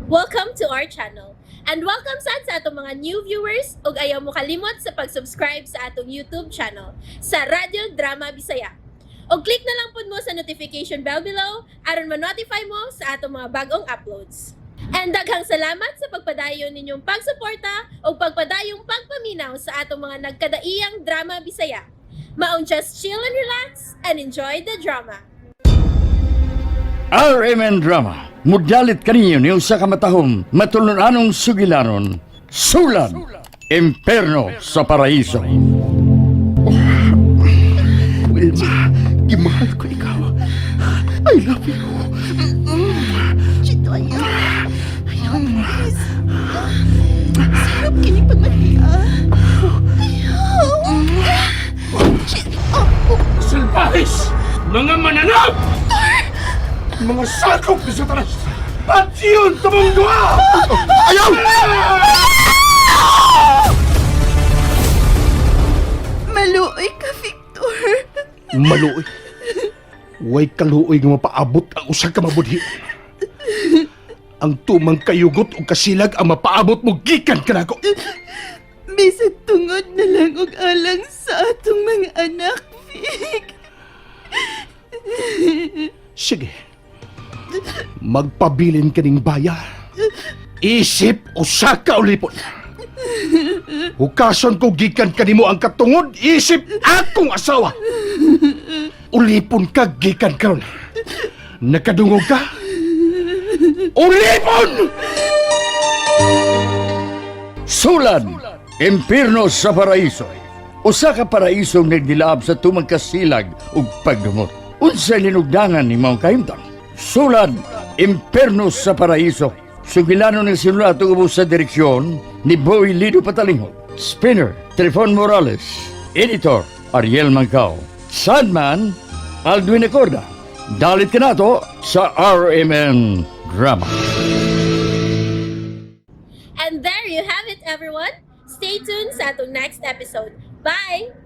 Welcome to our channel. And welcome sad sa atong mga new viewers ug ayaw mo kalimot sa pag-subscribe sa atong YouTube channel sa Radyo Drama Bisaya. Og click na lang pud mo sa notification bell below aron ma-notify mo sa atong mga bagong uploads. And daghang salamat sa pagpadayon ninyong pagsuporta ug pagpadayong pagpaminaw sa atong mga nagkadaiyang drama Bisaya. Maong just chill and relax and enjoy the drama. RMN Drama, mudalit kaninyo ni usa ka matahom, matulon-anong sugilanon, Sulad, Imperno sa Paraiso. Wilma, gimahal ko ikaw. I love you. Chito, ayaw. Ayaw, please. Sarap kining pagmatian. Ayaw. Chito, oh. Salbahis! Mga mananap! Mga sakop ni Satanas! Patyon tumong duha! Ayaw! Maluoy ka, Victor. Maluoy. Way kaluoy nga mapaabot ang usa ka mabudhi. Ang tumang kayugot o kasilag ang mapaabot mo gikan kanako. Bisag tungod na lang og alang sa atong mga anak, Vic. Sige. Magpabilin kaning baya. Isip usa ka ulipon. Hukason ko gikan kanimo ang katungod isip akong asawa. Ulipon ka gikan karon. Nakadungog ka? Ulipon! Sulad, Impierno sa Paraiso. Usa ka paraiso nagdilaab sa tumang kasilag ug pagdumot. Unsay linugdangan ni maong kahimtang? Sulad, Impierno sa Paraiso. Sugilanon ng sinulat ug ubos sa direksyon ni Boy Lido Patalinghog. Spinner, Trifon Morales. Editor, Ariel Mancao. Sadman, Aldwin Acorda. Dalit ka nato sa RMN Drama. And there you have it, everyone. Stay tuned sa atong next episode. Bye!